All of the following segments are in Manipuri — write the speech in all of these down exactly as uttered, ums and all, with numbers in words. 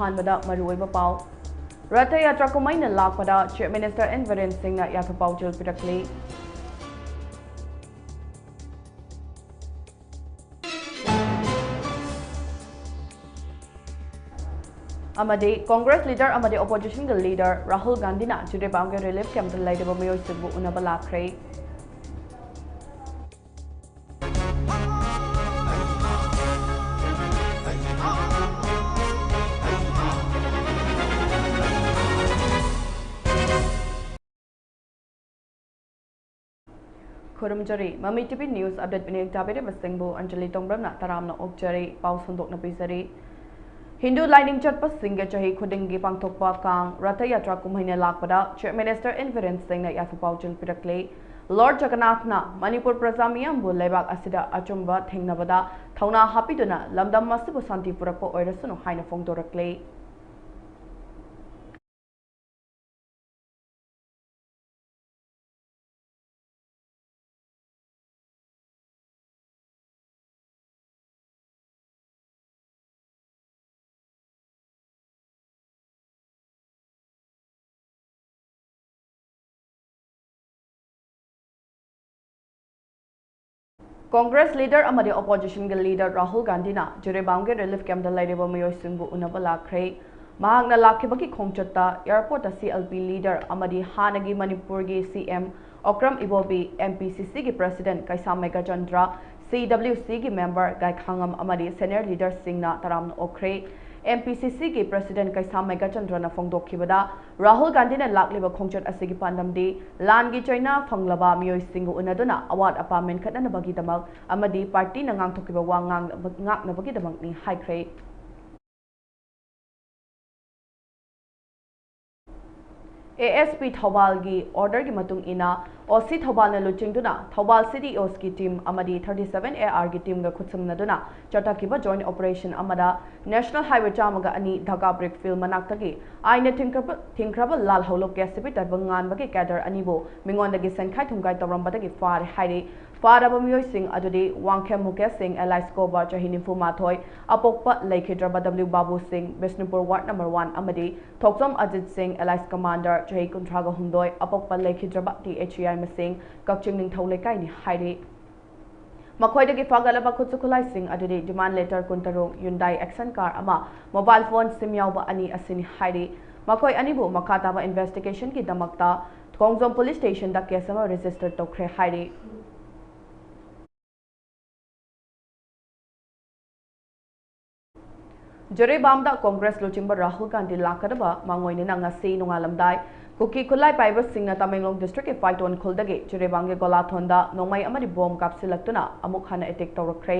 ꯑꯍꯥꯟꯕꯗ ꯃꯔꯨꯑꯣꯏꯕ ꯄꯥꯎ꯫ ꯔꯊ ꯌꯥꯇ꯭ꯔꯥ ꯀꯨꯝꯍꯩꯅ ꯂꯥꯛꯄꯗ Chief Minister N Biren Singhꯅ ꯌꯥꯊꯪ ꯄꯥꯎꯖꯦꯜ ꯄꯤꯔꯛꯂꯤ꯫ ꯑꯃꯗꯤ Congress leader ꯑꯃꯗꯤ oppositionꯒꯤ leader ꯔꯥꯍꯨꯜ ꯒꯥꯟꯙꯤꯅ ꯖꯤꯔꯤꯕꯥꯝꯒꯤ relief campꯇ ꯂꯩꯔꯤꯕ ꯃꯤꯑꯣꯏꯁꯤꯡꯕꯨ ꯎꯅꯕ ꯂꯥꯛꯈ꯭ꯔꯦ꯫ ꯈꯨꯔꯨꯝꯖꯔꯤ꯫ ꯃꯃꯤ TV news update ꯃꯤꯠꯌꯦꯡ ꯇꯥꯕꯤꯔꯤꯕꯁꯤꯡꯕꯨ ꯑꯟꯖꯂꯤ ꯇꯣꯡꯕ꯭ꯔꯝꯅ ꯇꯔꯥꯝꯅ ꯑꯣꯛꯆꯔꯤ꯫ ꯄꯥꯎ ꯁꯟꯗꯣꯛꯅ ꯄꯤꯖꯔꯤ꯫ ꯍꯤꯟꯗꯨ ꯂꯥꯏꯅꯤꯡ ꯆꯠꯄꯁꯤꯡꯒꯤ ꯆꯍꯤ ꯈꯨꯗꯤꯡꯒꯤ ꯄꯥꯡꯊꯣꯛꯄ ꯀꯥꯡ ꯔꯊ ꯌꯥꯇ꯭ꯔꯥ ꯀꯨꯝꯍꯩꯅ ꯂꯥꯛꯄꯗ Chief Minister N Biren Singhꯅ ꯌꯥꯊꯪ ꯄꯥꯎꯖꯦꯜ ꯄꯤꯔꯛꯂꯤ꯫ Lord ꯖꯒꯟꯅꯥꯊꯅ ꯃꯅꯤꯄꯨꯔ ꯄ꯭ꯔꯖꯥ ꯃꯤꯌꯥꯝꯕꯨ ꯂꯩꯕꯥꯛ ꯑꯁꯤꯗ ꯑꯆꯨꯝꯕ ꯊꯦꯡꯅꯕꯗ ꯊꯧꯅꯥ ꯍꯥꯞꯄꯤꯗꯨꯅ ꯂꯝꯗꯝ ꯑꯁꯤꯕꯨ ꯁꯥꯟꯇꯤ ꯄꯨꯔꯛꯄ ꯑꯣꯏꯔꯁꯅꯨ ꯍꯥꯏꯅ ꯐꯣꯡꯗꯣꯔꯛꯂꯤ꯫ Congress leader ꯑꯃꯗꯤ oppositionꯒꯤ leader ꯔꯥꯍꯨꯜ ꯒꯥꯟꯙꯤꯅ ꯖꯤꯔꯤꯕꯥꯝꯒꯤ relief campꯇ ꯂꯩꯔꯤꯕ ꯃꯤꯑꯣꯏꯁꯤꯡꯕꯨ ꯎꯅꯕ ꯂꯥꯛꯈ꯭ꯔꯦ꯫ ꯃꯍꯥꯛꯅ ꯂꯥꯛꯈꯤꯕꯒꯤ ꯈꯣꯡꯆꯠꯇ airportꯇ CLP leader ꯑꯃꯗꯤ ꯍꯥꯟꯅꯒꯤ ꯃꯅꯤꯄꯨꯔꯒꯤ CM ꯑꯣꯀ꯭ꯔꯝ ꯏꯕꯣꯕꯤ, MPCCꯒꯤ president ꯀꯩꯁꯥꯝ ꯃꯦꯘꯆꯟꯗ꯭ꯔ, CWCꯒꯤ member ꯒꯥꯏꯈꯥꯉꯝ ꯑꯃꯗꯤ senior leaderꯁꯤꯡꯅ ꯇꯔꯥꯝꯅ ꯑꯣꯛꯈ꯭ꯔꯦ꯫ MPCCꯒꯤ president ꯀꯩꯁꯥꯝ ꯃꯦꯘꯆꯟꯗ꯭ꯔꯅ ꯐꯣꯡꯗꯣꯛꯈꯤꯕꯗ, ꯔꯥꯍꯨꯜ ꯒꯥꯟꯙꯤꯅ ꯂꯥꯛꯂꯤꯕ ꯈꯣꯡꯆꯠ ꯑꯁꯤꯒꯤ ꯄꯥꯟꯗꯝꯗꯤ ꯂꯥꯟꯒꯤ ꯆꯩꯅꯥ ꯐꯪꯂꯕ ꯃꯤꯑꯣꯏꯁꯤꯡꯒ ꯎꯅꯗꯨꯅ ꯑꯋꯥꯠ ꯑꯄꯥ ꯃꯦꯟꯈꯠꯅꯅꯕꯒꯤꯗꯃꯛ ꯑꯃꯗꯤ partyꯅ ꯉꯥꯡꯊꯣꯛꯈꯤꯕ ꯋꯥ ꯉꯥꯡꯅꯕ-, ꯉꯥꯛꯅꯕꯒꯤꯗꯃꯛꯅꯤ ꯍꯥꯏꯈ꯭ꯔꯦ꯫ ASP ꯊꯧꯕꯥꯜꯒꯤ orderꯒꯤ ꯃꯇꯨꯡ ꯏꯟꯅ, OC ꯊꯧꯕꯥꯜꯅ ꯂꯨꯆꯤꯡꯗꯨꯅ ꯊꯧꯕꯥꯜ CDOsꯀꯤ team ꯑꯃꯗꯤ thirty-seven ARꯒꯤ teamꯒ ꯈꯨꯠꯁꯝꯅꯗꯨꯅ ꯆꯠꯊꯈꯤꯕ joint operation ꯑꯃꯗ National Highway ꯆꯥꯝꯃꯒ ꯑꯅꯤ ꯙꯒꯥ brick field ꯃꯅꯥꯛꯇꯒꯤ ꯑꯥꯏꯟꯅ ꯊꯤꯡꯈ꯭ꯔꯕ, ꯊꯤꯡꯈ꯭ꯔꯕ ꯂꯥꯜꯍꯧꯂꯨꯞ ꯀꯦ ꯁꯤ ꯕꯤ ꯇꯥꯏꯕꯪ ꯉꯥꯟꯕꯒꯤ cadre ꯑꯅꯤꯕꯨ ꯃꯤꯉꯣꯟꯗꯒꯤ ꯁꯦꯟꯈꯥꯏ ꯊꯨꯝꯈꯥꯏ ꯇꯧꯔꯝꯕꯗꯒꯤ ꯐꯥꯔꯦ ꯍꯥꯏꯔꯤ꯫ ꯐꯥꯔꯕ ꯃꯤꯑꯣꯏꯁꯤꯡ ꯑꯗꯨꯗꯤ ꯋꯥꯡꯈꯦꯝ ꯃꯨꯀꯦꯁ ꯁꯤꯡ alias ꯀꯣꯕ ꯆꯍꯤ ꯅꯤꯐꯨ ꯃꯥꯊꯣꯏ, ꯑꯄꯣꯛꯄ ꯂꯩꯈꯤꯗ꯭ꯔꯕ W ꯕꯥꯕꯨ ꯁꯤꯡ ꯕꯤꯁꯅꯨꯄꯨꯔ ward number one ꯑꯃꯗꯤ ꯊꯣꯛꯆꯣꯝ ꯑꯖꯤꯠ ꯁꯤꯡ alias ꯀꯃꯥꯟꯗꯔ ꯆꯍꯤ ꯀꯨꯟꯊ꯭ꯔꯥꯒ ꯍꯨꯝꯗꯣꯏ, ꯑꯄꯣꯛꯄ ꯂꯩꯈꯤꯗ꯭ꯔꯕ T H E I ꯃꯁꯤꯡ ꯀꯛꯆꯤꯡ ꯅꯤꯡꯊꯧ ꯂꯩꯀꯥꯏꯅꯤ ꯍꯥꯏꯔꯤ꯫ ꯃꯈꯣꯏꯗꯒꯤ ꯐꯥꯒꯠꯂꯕ ꯈꯨꯠꯁꯨ ꯈꯨꯠꯂꯥꯏꯁꯤꯡ ꯑꯗꯨꯗꯤ demand letter ꯀꯨꯟꯇꯔꯨꯛ, Hyundai action car ꯑꯃ, mobile phone SIM ꯌꯥꯎꯕ ꯑꯅꯤ ꯑꯁꯤꯅꯤ ꯍꯥꯏꯔꯤ꯫ ꯃꯈꯣꯏ ꯑꯅꯤꯕꯨ ꯃꯈꯥ ꯇꯥꯕ investigationꯒꯤꯗꯃꯛꯇ ꯈꯣꯡꯖꯣꯝ police stationꯗ case ꯑꯃ register ꯇꯧꯈ꯭ꯔꯦ ꯍꯥꯏꯔꯤ꯫ ꯖꯤꯔꯤꯕꯥꯝꯗ ꯀꯣꯡꯒ꯭ꯔꯦꯁ ꯂꯨꯆꯤꯡꯕ ꯔꯥꯍꯨꯜ ꯒꯥꯟꯙꯤ ꯂꯥꯛꯀꯗꯕ ꯃꯥꯡꯑꯣꯏꯅꯅ ꯉꯁꯤ ꯅꯣꯡꯉꯥꯜꯂꯝꯗꯥꯏ ꯀꯨꯀꯤ ꯈꯨꯠꯂꯥꯏ ꯄꯥꯏꯕꯁꯤꯡꯅ ꯇꯃꯦꯡꯂꯣꯡ districtꯀꯤ ꯐꯥꯏꯇꯣꯟ ꯈꯨꯜꯗꯒꯤ ꯖꯤꯔꯤꯕꯥꯝꯒꯤ ꯒꯣꯂꯥꯊꯣꯟꯗ ꯅꯣꯡꯃꯩ ꯑꯃꯗꯤ bomb ꯀꯥꯞꯁꯤꯜꯂꯛꯇꯨꯅ ꯑꯃꯨꯛ ꯍꯟꯅ attack ꯇꯧꯔꯛꯈ꯭ꯔꯦ꯫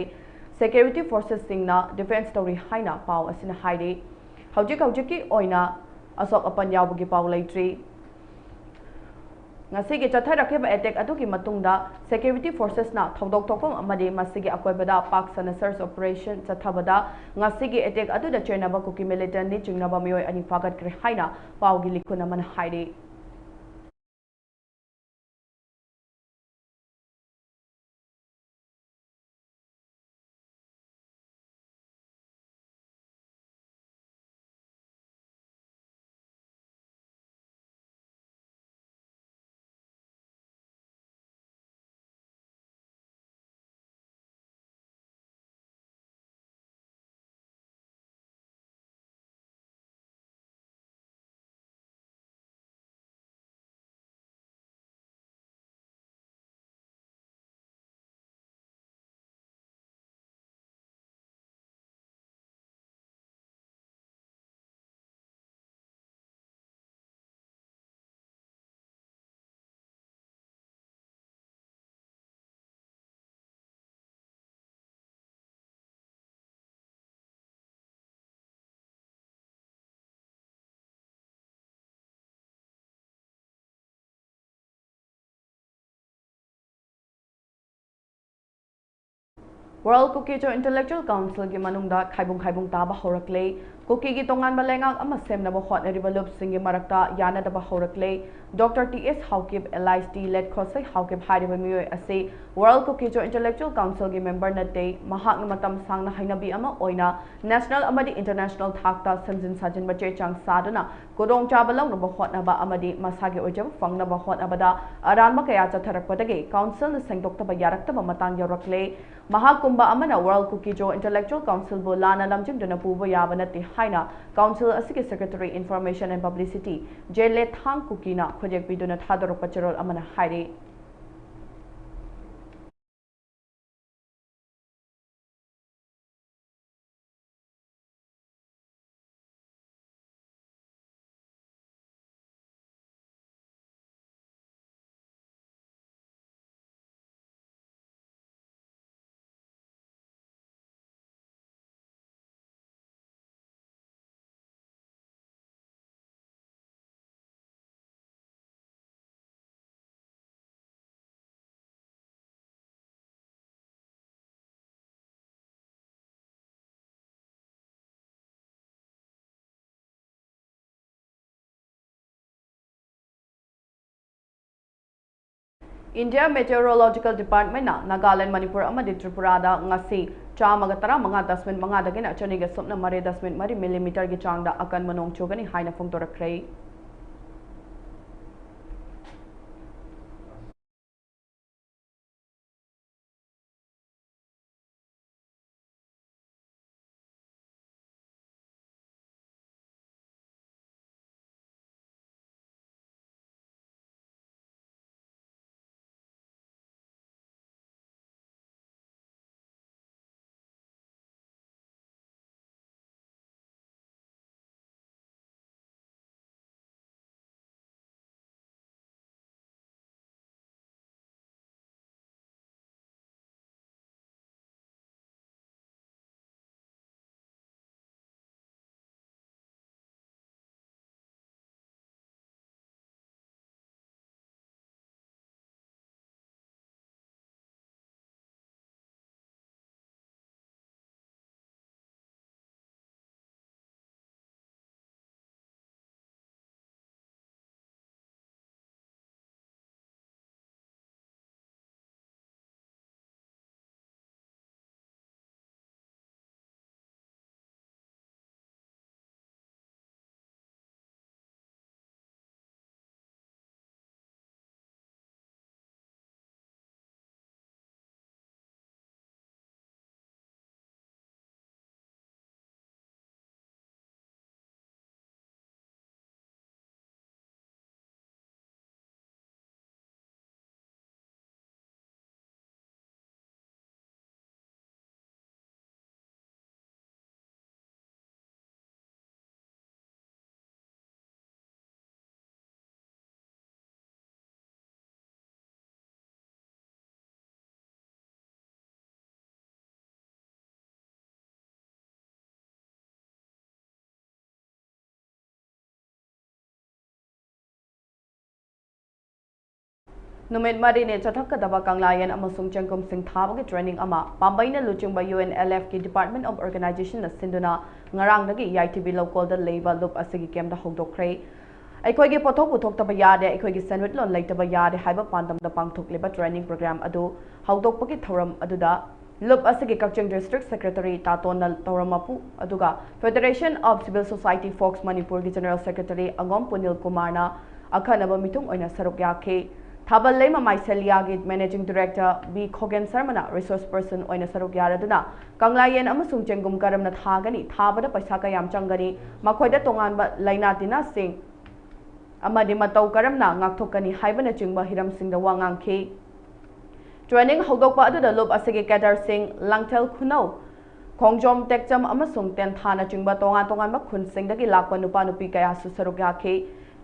Security forcesꯁꯤꯡꯅ defence ꯇꯧꯔꯤ ꯍꯥꯏꯅ ꯄꯥꯎ ꯑꯁꯤꯅ ꯍꯥꯏꯔꯤ꯫ ꯍꯧꯖꯤꯛ ꯍꯧꯖꯤꯛꯀꯤ ꯑꯣꯏꯅ ꯑꯁꯣꯛ ꯑꯄꯟ ꯌꯥꯎꯕꯒꯤ ꯄꯥꯎ ꯂꯩꯇ꯭ꯔꯤ꯫ ꯉꯁꯤꯒꯤ ꯆꯠꯊꯔꯛꯈꯤꯕ attack ꯑꯗꯨꯒꯤ ꯃꯇꯨꯡꯗ security forcesꯅ ꯊꯧꯗꯣꯛ ꯊꯣꯛꯐꯝ ꯑꯃꯗꯤ ꯃꯁꯤꯒꯤ ꯑꯀꯣꯏꯕꯗ ꯄꯥꯛ ꯁꯟꯅ search operation ꯆꯠꯊꯕꯗ ꯉꯁꯤꯒꯤ attack ꯑꯗꯨꯗ ꯆꯦꯟꯅꯕ ꯀꯨꯀꯤ militantꯅꯤ ꯆꯤꯡꯅꯕ ꯃꯤꯑꯣꯏ ꯑꯅꯤ ꯐꯥꯒꯠꯈ꯭ꯔꯦ ꯍꯥꯏꯅ ꯄꯥꯎꯒꯤ ꯂꯤꯈꯨꯟ ꯑꯃꯅ ꯍꯥꯏꯔꯤ꯫ World Kuki-Zo Intellectual Councilꯒꯤ ꯃꯅꯨꯡꯗ ꯈꯥꯏꯕꯨꯡ ꯈꯥꯏꯕꯨꯡ ꯇꯥꯕ ꯍꯧꯔꯛꯂꯦ꯫ ꯀꯨꯀꯤꯒꯤ ꯇꯣꯉꯥꯟꯕ ꯂꯩꯉꯥꯛ ꯑꯃ ꯁꯦꯝꯅꯕ ꯍꯣꯠꯅꯔꯤꯕ ꯂꯨꯞꯁꯤꯡꯒꯤ ꯃꯔꯛꯇ ꯌꯥꯅꯗꯕ ꯍꯧꯔꯛꯂꯦ꯫ Doctor T S Haokip, L I C T late Khosei Haokip ꯍꯥꯏꯔꯤꯕ ꯃꯤꯑꯣꯏ ꯑꯁꯤ ꯋꯥꯔꯜ ꯀꯨꯀꯤꯖꯣ ꯏꯟꯇꯦꯂꯦꯛꯆꯨꯑꯦꯜ ꯀꯥꯎꯟꯁꯤꯜꯒꯤ ꯃꯦꯝꯕꯔ ꯅꯠꯇꯦ꯫ ꯃꯍꯥꯛꯅ ꯃꯇꯝ ꯁꯥꯡꯅ ꯍꯩꯅꯕꯤ ꯑꯃ ꯑꯣꯏꯅ ꯅꯦꯁꯅꯦꯜ ꯑꯃꯗꯤ ꯏꯟꯇꯔꯅꯦꯁꯅꯦꯜ ꯊꯥꯛꯇ ꯁꯦꯝꯖꯤꯟ ꯁꯥꯖꯤꯟꯕ ꯆꯦ ꯆꯥꯡ ꯁꯥꯗꯨꯅ ꯈꯨꯗꯣꯡꯆꯥꯕ ꯂꯧꯅꯕ ꯍꯣꯠꯅꯕ ꯑꯃꯗꯤ ꯃꯁꯥꯒꯤ ꯑꯣꯏꯖꯕ ꯐꯪꯅꯕ ꯍꯣꯠꯅꯕꯗ ꯑꯔꯥꯟꯕ ꯀꯌꯥ ꯆꯠꯊꯔꯛꯄꯗꯒꯤ ꯀꯥꯎꯟꯁꯤꯜꯅ ꯁꯦꯡꯗꯣꯛꯇꯕ ꯌꯥꯔꯛꯇꯕ ꯃꯇꯥꯡ ꯌꯧꯔꯛꯂꯦ꯫ ꯃꯍꯥꯛꯀꯨꯝꯕ ꯑꯃꯅ ꯋꯥꯔꯜ ꯀꯨꯀꯤꯖꯣ ꯏꯟꯇꯦꯂꯦꯛꯆꯨꯑꯦꯜ ꯀꯥꯎꯟꯁꯤꯜꯕꯨ ꯂꯥꯟꯅ ꯂꯝꯖꯤꯡꯗꯨꯅ ꯄꯨꯕ ꯌꯥꯕ ꯅꯠꯇꯦ ꯍꯥꯏꯅ ꯀꯥꯎꯟꯁꯤꯜ ꯑꯁꯤꯒꯤ secretary information and publicity J Lethang ꯀꯨꯀꯤꯅ ꯈꯨꯗꯦꯛꯄꯤꯗꯨꯅ ꯊꯥꯗꯣꯔꯛꯄ ꯆꯦꯔꯣꯜ ꯑꯃꯅ ꯍꯥꯏꯔꯤ꯫ India Meteorological Departmentꯅ ꯅꯥꯒꯥꯂꯦꯟ, ꯃꯅꯤꯄꯨꯔ ꯑꯃꯗꯤ ꯇ꯭ꯔꯤꯄꯨꯔꯥꯗ ꯉꯁꯤ ꯆꯥꯝꯃꯒ ꯇꯔꯥꯃꯉꯥ ꯗꯁꯃꯤꯛ ꯃꯉꯥꯗꯒꯤꯅ ꯆꯅꯤꯒ ꯁꯨꯞꯅ ꯃꯔꯤ ꯗꯁꯃꯤꯛ ꯃꯔꯤ ꯃꯤꯂꯤꯃꯤꯇꯔꯒꯤ ꯆꯥꯡꯗ ꯑꯀꯟꯕ ꯅꯣꯡ ꯆꯨꯒꯅꯤ ꯍꯥꯏꯅ ꯐꯣꯡꯗꯣꯔꯛꯈ꯭ꯔꯦ꯫ ꯅꯨꯃꯤꯠ ꯃꯔꯤꯅꯤ ꯆꯠꯊꯒꯗꯕ ꯀꯪꯂꯥꯌꯦꯟ ꯑꯃꯁꯨꯡ ꯆꯦꯡꯒꯨꯝꯁꯤꯡ ꯊꯥꯕꯒꯤ training ꯑꯃ ꯄꯥꯝꯕꯩꯅ ꯂꯨꯆꯤꯡꯕ UNLF ꯀꯤ Department of Organization ꯅ ꯁꯤꯟꯗꯨꯅ ꯉꯔꯥꯡꯗꯒꯤ ꯌꯥꯏꯊꯤꯕꯤ ꯂꯧꯀꯣꯜꯗ ꯂꯩꯕ ꯂꯨꯞ ꯑꯁꯤꯒꯤ camp ꯇ ꯍꯧꯗꯣꯛꯈ꯭ꯔꯦ꯫ ꯑꯩꯈꯣꯏꯒꯤ ꯄꯣꯠꯊꯣꯛ ꯄꯨꯊꯣꯛꯇꯕ ꯌꯥꯗꯦ, ꯑꯩꯈꯣꯏꯒꯤ ꯁꯦꯟꯃꯤꯠꯂꯣꯟ ꯂꯩꯇꯕ ꯌꯥꯗꯦ ꯍꯥꯏꯕ ꯄꯥꯟꯗꯝꯗ ꯄꯥꯡꯊꯣꯛꯂꯤꯕ training program ꯑꯗꯨ ꯍꯧꯗꯣꯛꯄꯒꯤ ꯊꯧꯔꯝ ꯑꯗꯨꯗ ꯂꯨꯞ ꯑꯁꯤꯒꯤ ꯀꯛꯆꯤꯡ District Secretary ꯇꯥꯇꯣꯟꯅ ꯇꯧꯔꯝꯃꯄꯨ, ꯑꯗꯨꯒ Federation of Civil Society Folks ꯃꯅꯤꯄꯨꯔꯒꯤ General Secretary ꯑꯉꯣꯝ ꯄꯨꯅꯤꯜ ꯀꯨꯃꯥꯔꯅ ꯑꯈꯟꯅꯕ ꯃꯤꯊꯨꯡ ꯑꯣꯏꯅ ꯁꯔꯨꯛ ꯌꯥꯈꯤ꯫ ꯊꯥꯕꯜ ꯂꯩꯃ ꯃꯥꯏꯁꯦꯂꯤꯌꯥꯒꯤ Managing Director ꯕꯤ ꯈꯣꯒꯦꯟ ꯁꯔꯃꯅ resource person ꯑꯣꯏꯅ ꯁꯔꯨꯛ ꯌꯥꯔꯗꯨꯅ ꯀꯪꯂꯥꯌꯦꯟ ꯑꯃꯁꯨꯡ ꯆꯦꯡꯒꯨꯝ ꯀꯔꯝꯅ ꯊꯥꯒꯅꯤ, ꯊꯥꯕꯗ ꯄꯩꯁꯥ ꯀꯌꯥꯝ ꯆꯪꯒꯅꯤ, ꯃꯈꯣꯏꯗ ꯇꯣꯉꯥꯟꯕ ꯂꯥꯏꯅꯥ ꯇꯤꯟꯅꯥꯁꯤꯡ ꯑꯃꯗꯤ ꯃꯇꯧ ꯀꯔꯝꯅ ꯉꯥꯛꯊꯣꯛꯀꯅꯤ ꯍꯥꯏꯕꯅꯆꯤꯡꯕ ꯍꯤꯔꯝꯁꯤꯡꯗ ꯋꯥ ꯉꯥꯡꯈꯤ꯫ Training ꯍꯧꯗꯣꯛꯄ ꯑꯗꯨꯗ ꯂꯨꯞ ꯑꯁꯤꯒꯤ cadre ꯁꯤꯡ ꯂꯥꯡꯊꯦꯜ ꯈꯨꯅꯧ, ꯈꯣꯡꯖꯣꯝ, ꯇꯦꯛꯆꯝ ꯑꯃꯁꯨꯡ ꯇꯦꯟꯊꯥꯅꯆꯤꯡꯕ ꯇꯣꯉꯥꯟ ꯇꯣꯉꯥꯟꯕ ꯈꯨꯟꯁꯤꯡꯗꯒꯤ ꯂꯥꯛꯄ ꯅꯨꯄꯥ ꯅꯨꯄꯤ ꯀꯌꯥꯁꯨ ꯁꯔꯨꯛ ꯌꯥꯈꯤ꯫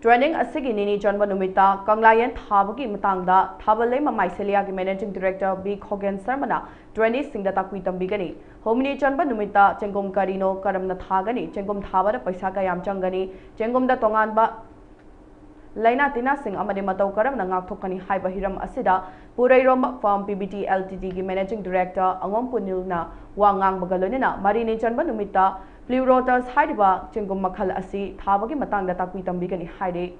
Training ꯑꯁꯤꯒꯤ ꯅꯤꯅꯤ ꯆꯟꯕ ꯅꯨꯃꯤꯠꯇ ꯀꯪꯂꯥꯌꯦꯟ ꯊꯥꯕꯒꯤ ꯃꯇꯥꯡꯗ ꯊꯥꯕꯜ ꯂꯩꯃ ꯃꯥꯏꯁꯦꯂꯤꯌꯥꯒꯤ Managing Director B Khogen ꯁꯔꯃꯅ trainee ꯁꯤꯡꯗ ꯇꯥꯛꯄꯤ ꯇꯝꯕꯤꯒꯅꯤ꯫ ꯍꯨꯝꯅꯤ ꯆꯟꯕ ꯅꯨꯃꯤꯠꯇ ꯆꯦꯡꯒꯨꯝ ꯀꯔꯤꯅꯣ, ꯀꯔꯝꯅ ꯊꯥꯒꯅꯤ, ꯆꯦꯡꯒꯨꯝ ꯊꯥꯕꯗ ꯄꯩꯁꯥ ꯀꯌꯥꯝ ꯆꯪꯒꯅꯤ, ꯆꯦꯡꯒꯨꯝꯗ ꯇꯣꯉꯥꯟꯕ ꯂꯥꯏꯅꯥ ꯇꯤꯟꯅꯥꯁꯤꯡ ꯑꯃꯗꯤ ꯃꯇꯧ ꯀꯔꯝꯅ ꯉꯥꯛꯊꯣꯛꯀꯅꯤ ꯍꯥꯏꯕ ꯍꯤꯔꯝ ꯑꯁꯤꯗ ꯄꯨꯔꯩꯔꯣꯝꯕ Farm P V T L T D ꯒꯤ Managing Director ꯑꯉꯣꯝ ꯄꯨꯅꯤꯜꯅ ꯋꯥ ꯉꯥꯡꯕꯒ ꯂꯣꯏꯅꯅ ꯃꯔꯤꯅꯤ ꯆꯟꯕ ꯅꯨꯃꯤꯠꯇ Pleurotus ꯍꯥꯏꯔꯤꯕ ꯆꯦꯡꯒꯨꯝ ꯃꯈꯜ ꯑꯁꯤ ꯊꯥꯕꯒꯤ ꯃꯇꯥꯡꯗ ꯇꯥꯛꯄꯤ ꯇꯝꯕꯤꯒꯅꯤ ꯍꯥꯏꯔꯤ꯫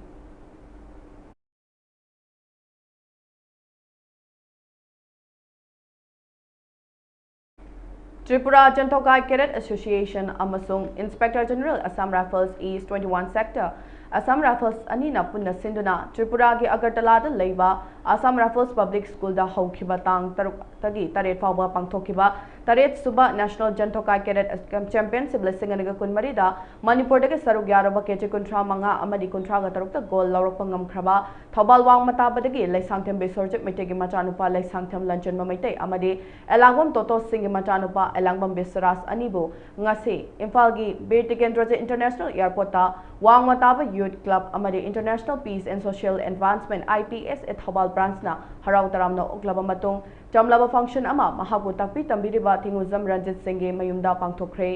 ꯇ꯭ꯔꯤꯄꯨꯔꯥ ꯖꯦꯟꯊꯣꯀꯥꯏ Cadet Association ꯑꯃꯁꯨꯡ Inspector General Assam Rifles East twenty one Sector, Assam Rifles ꯑꯅꯤꯅ ꯄꯨꯟꯅ ꯁꯤꯟꯗꯨꯅ ꯇ꯭ꯔꯤꯄꯨꯔꯥꯒꯤ ꯑꯒꯔꯇꯂꯥꯗ ꯂꯩꯕ Assam Rifles Public School ꯗ ꯍꯧꯈꯤꯕ ꯇꯥꯡ ꯇꯔꯨꯛꯇꯒꯤ ꯇꯔꯦꯠ ꯐꯥꯎꯕ ꯄꯥꯡꯊꯣꯛꯈꯤꯕ ꯇꯔꯦꯠ ꯁꯨꯕ National ꯖꯦꯟꯊꯣꯀꯥꯏ Cadet Championship ꯂꯤꯁꯤꯡ ꯑꯅꯤꯒ ꯀꯨꯟꯃꯔꯤꯗ ꯃꯅꯤꯄꯨꯔꯗꯒꯤ ꯁꯔꯨꯛ ꯌꯥꯔꯕ ꯀꯦ ꯖꯤ ꯀꯨꯟꯊ꯭ꯔꯥ ꯃꯉꯥ ꯑꯃꯗꯤ ꯀꯨꯟꯊ꯭ꯔꯥꯒ ꯇꯔꯨꯛꯇ gold ꯂꯧꯔꯛꯄ ꯉꯝꯈ꯭ꯔꯕ ꯊꯧꯕꯥꯜ ꯋꯥꯡꯃ ꯇꯥꯕꯗꯒꯤ ꯂꯩꯁꯥꯡꯊꯦꯝ ꯕꯤꯁ꯭ꯋꯔꯖꯤꯠ ꯃꯩꯇꯩꯒꯤ ꯃꯆꯥꯅꯨꯄꯥ ꯂꯩꯁꯥꯡꯊꯦꯝ ꯂꯟꯆꯦꯟꯕ ꯃꯩꯇꯩ ꯑꯃꯗꯤ ꯑꯦꯂꯥꯡꯕꯝ ꯇꯣꯇꯣ ꯁꯤꯡꯒꯤ ꯃꯆꯥꯅꯨꯄꯥ ꯑꯦꯂꯥꯡꯕꯝ ꯕꯤꯁ꯭ꯋꯔꯥꯖ ꯑꯅꯤꯕꯨ ꯉꯁꯤ ꯏꯝꯐꯥꯜꯒꯤ ꯕꯤꯔ ꯇꯤꯀꯦꯟꯗ꯭ꯔꯖꯤꯠ International Airport ꯇ ꯋꯥꯡꯃ ꯇꯥꯕ Youth Club ꯑꯃꯗꯤ International Peace and Social Advancement, I P S A, Thoubal branch ꯅ ꯍꯔꯥꯎ ꯇꯔꯥꯝꯅ ꯑꯣꯛꯂꯕ ꯃꯇꯨꯡ, ꯆꯝꯂꯕ function ꯑꯃ ꯃꯍꯥꯛꯄꯨ ꯇꯥꯛꯄꯤ ꯇꯝꯕꯤꯔꯤꯕ ꯊꯤꯡꯉꯨꯖꯝ ꯔꯟꯖꯤꯠ ꯁꯤꯡꯒꯤ ꯃꯌꯨꯝꯗ ꯄꯥꯡꯊꯣꯛꯈ꯭ꯔꯦ꯫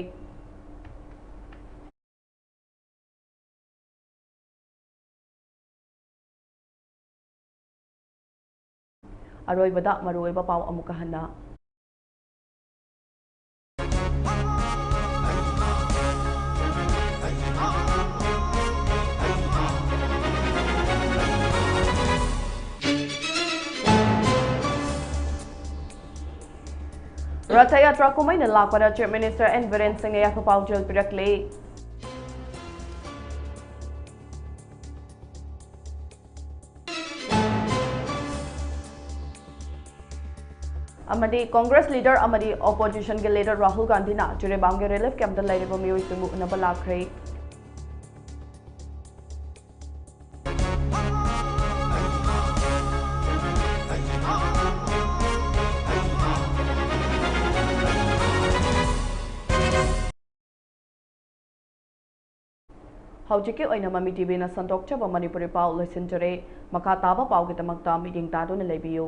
ꯑꯔꯣꯏꯕꯗ ꯃꯔꯨꯑꯣꯏꯕ ꯄꯥꯎ ꯑꯃꯨꯛꯀ ꯍꯟꯅ꯫ ꯔꯊ ꯌꯥꯇ꯭ꯔꯥ ꯀꯨꯝꯍꯩꯅ ꯂꯥꯛꯄꯗ Chief Minister N ꯕꯤꯔꯦꯟ ꯁꯤꯡꯅ ꯌꯥꯏꯐ ꯄꯥꯎꯖꯦꯜ ꯄꯤꯔꯛꯂꯤ꯫ ꯑꯃꯗꯤ Congress leader ꯑꯃꯗꯤ opposition ꯒꯤ leader ꯔꯥꯍꯨꯜ ꯒꯥꯟꯙꯤꯅ ꯖꯤꯔꯤꯕꯥꯝꯒꯤ relief camp ꯇ ꯂꯩꯔꯤꯕ ꯃꯤꯑꯣꯏꯁꯤꯡꯕꯨ ꯎꯅꯕ ꯂꯥꯛꯈ꯭ꯔꯦ꯫ ꯍꯧꯖꯤꯛꯀꯤ ꯑꯣꯏꯅ ꯃꯃꯤ ꯇꯤꯚꯤꯅ ꯁꯟꯗꯣꯛꯆꯕ ꯃꯅꯤꯄꯨꯔꯤ ꯄꯥꯎ ꯂꯣꯏꯁꯤꯟꯖꯔꯦ꯫ ꯃꯈꯥ ꯇꯥꯕ ꯄꯥꯎꯒꯤꯗꯃꯛꯇ ꯃꯤꯠꯌꯦꯡ ꯇꯥꯗꯨꯅ ꯂꯩꯕꯤꯌꯨ꯫